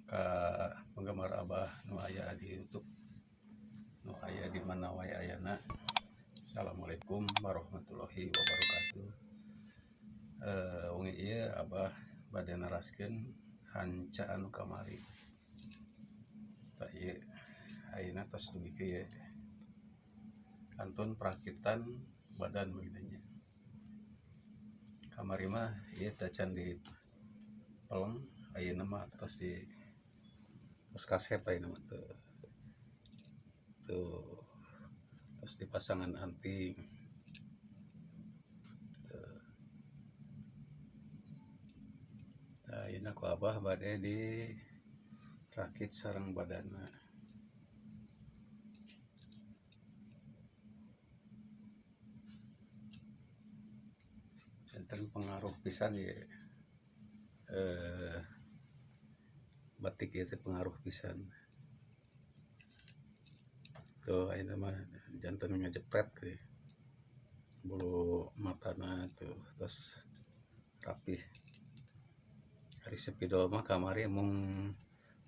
Ka penggemar Abah nu aya di YouTube, nu aya di mana wae ayana. Assalamualaikum warahmatullahi wabarakatuh. Wengi ieu Abah bade naraskeun hanca anu kamari. Tah ieu ayeuna tos dugi ka ieu kantun perakitan badan begitu nya. Kamari mah ieu teh can di peleng, ayeuna mah tos di tos kasep ayeuna mah tuh. Tuh tos dipasangan anting. Tuh. Tah ayeuna ku Abah bade dirakit sareng badanna. Janten pengaruh pisan ieu, batik ieu teh pengaruh pisan. Tuh ayeuna mah janten ngajepret ge. Bulu matana tuh tos rapih. Ari spidol mah kamari mung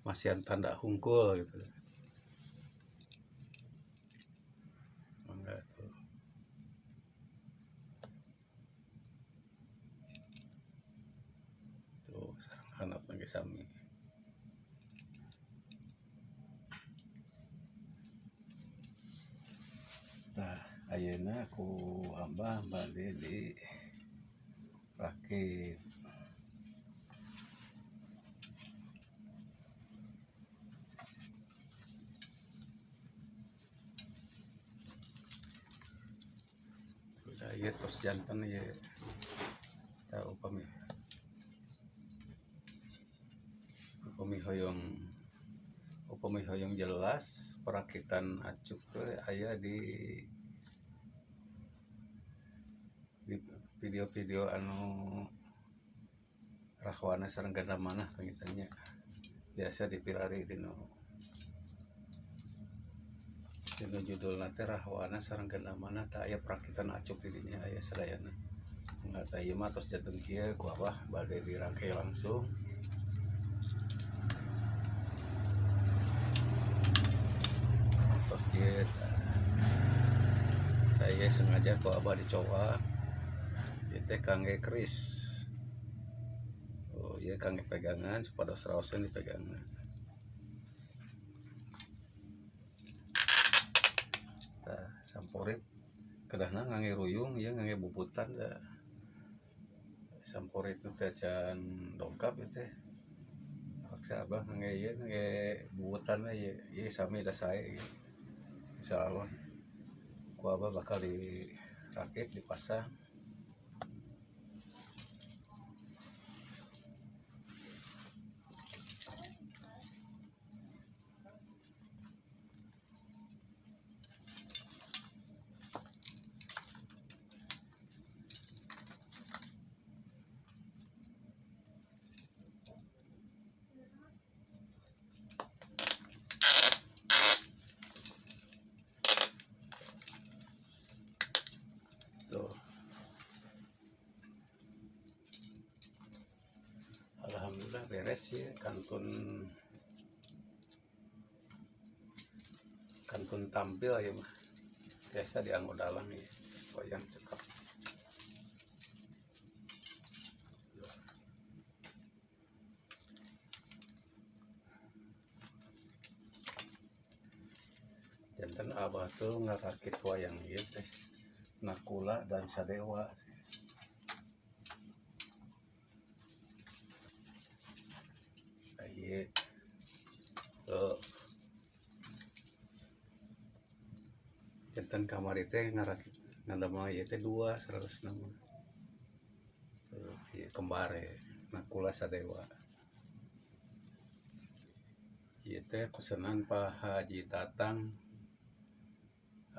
masihan tanda hungkul gitu. Mangga tuh. Tuh sareng handap ge sami. Tah ayeuna ku Abah bade dirakit. Udah ieu tos janten ieu. Tah upami hoyong jelas perakitan acuk teh aya di video-video anu Rahwana sareng Gandamana pangitannya. Biasa dipilari dinu judulna teh Rahwana sareng Gandamana tah aya perakitan acuk di dinya aya sadayana. Mangga tah ieu mah tos janten kieu ku Abah bade dirangkai langsung. Tos kieu tah ieu sengaja ku Abah dicowak. Ieu teh kangge keris. Oh ieu kangge pegangan supados raoseun dipegangan. Tah samporit kedahna ngangge ruyung ieu ngangge bubutan da. Samporit nu teh can dongkap ieu teh. Paksa Abah ngangge ieu ngangge bubutan we ieu. Ieu sami da sae ieu. Insyaallah ku Abah bakal dirakit dipasang. Tuh. Alhamdulillah beres ya, kantun tampil ya mah. Biasa dianggo dalang ya, wayang cekap. Janten Abah tuh ngarakit wayang ieu teh Nakula dan Sadewa. Ieu tuh. Janten kamari teh ngarakit ngadamel ieu teh 2 saleresna mah. Tuh ieu kembar ye, Nakula Sadewa. Ieu teh pesenan Pak Haji Tatang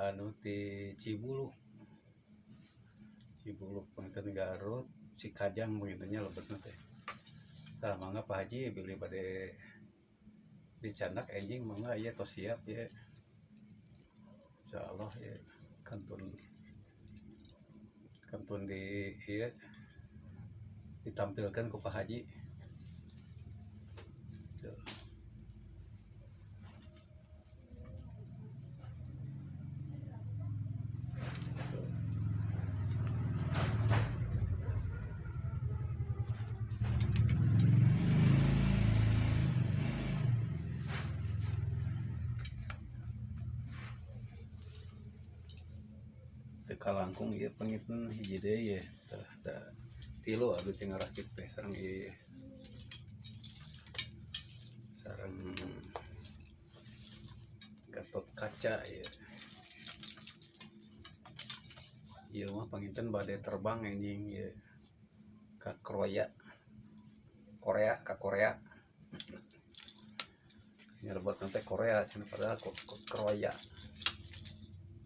anu ti Cibuluk. Cibuluk panginten Garut, Cikajang pangintennya lebetna teh. Tah mangga Pak Haji bilih bade dicandak enjing mangga ieu tos siap ieu. Insyaallah ieu kantun di ieu ditampilkan ku Pak Haji. Tuh. Kalangkung ieu panginten hiji deui ye tah da tilu abdi teh ngarakit teh sareng ieu sareng Gatot Kaca ieu. Ieu mah panginten bade terbang anjing ieu ka Korea. Korea ka Korea. Nyerebot nanti Korea cenah padahal Korea.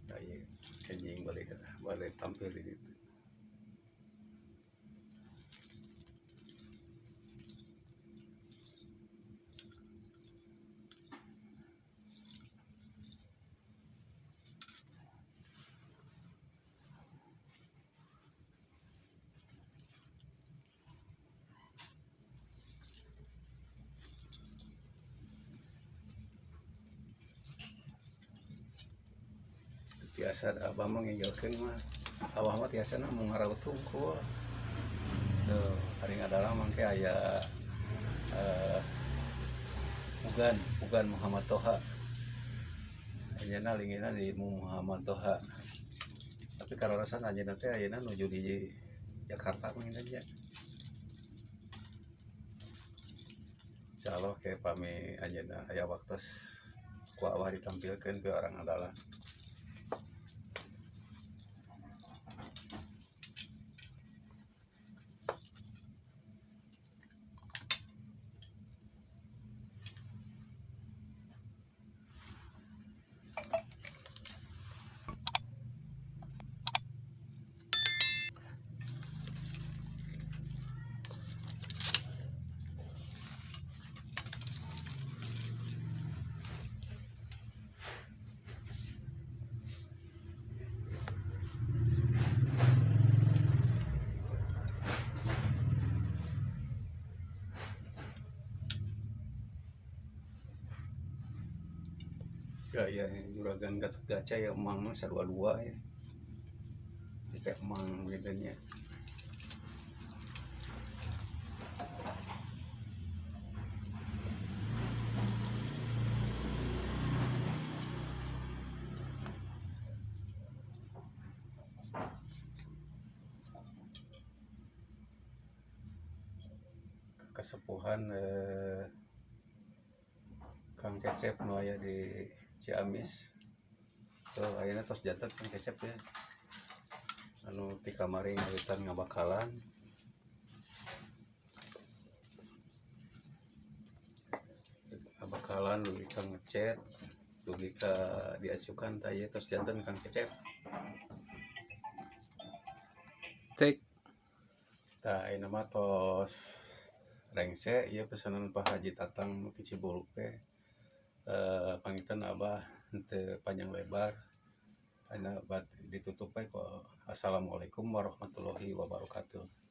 Nah, ieu anjing balik balik tampil di ditu. Biasa abah mah nginjelkeun mah abah mah tiasana mau ngaraut hungkul tuh hari ngadalang mangke aya Ugan Muhammad Toha anjeunna lingina di Muhammad Toha tapi kararasan anjeunna teh ayeuna nuju di Jakarta mah nya. Insyaallah ke pami anjeunna aya waktos ku abah ditampilkeun ke orang adalah. Gaya juragan Gatot Kaca ya emang mah sadua-dua ya. Kita emang gitu nya. Kesepuhan Kang Cecep nu aya di Ciamis. Tuh ayeuna tos janten Kang Cecep ya. Anu ti kamari ngawitan ngabakalan. Ngabakalan dugi ka ngecet, dugi ka diacukan tah ieu tos janten Kang Cecep. Take. Tah ayeuna mah tos rengse ieu pesanan Pak Haji Tatang ti Cibuluk teh. Panginten abah henteu panjang lebar ayeuna ditutup we ku assalamualaikum warahmatullahi wabarakatuh.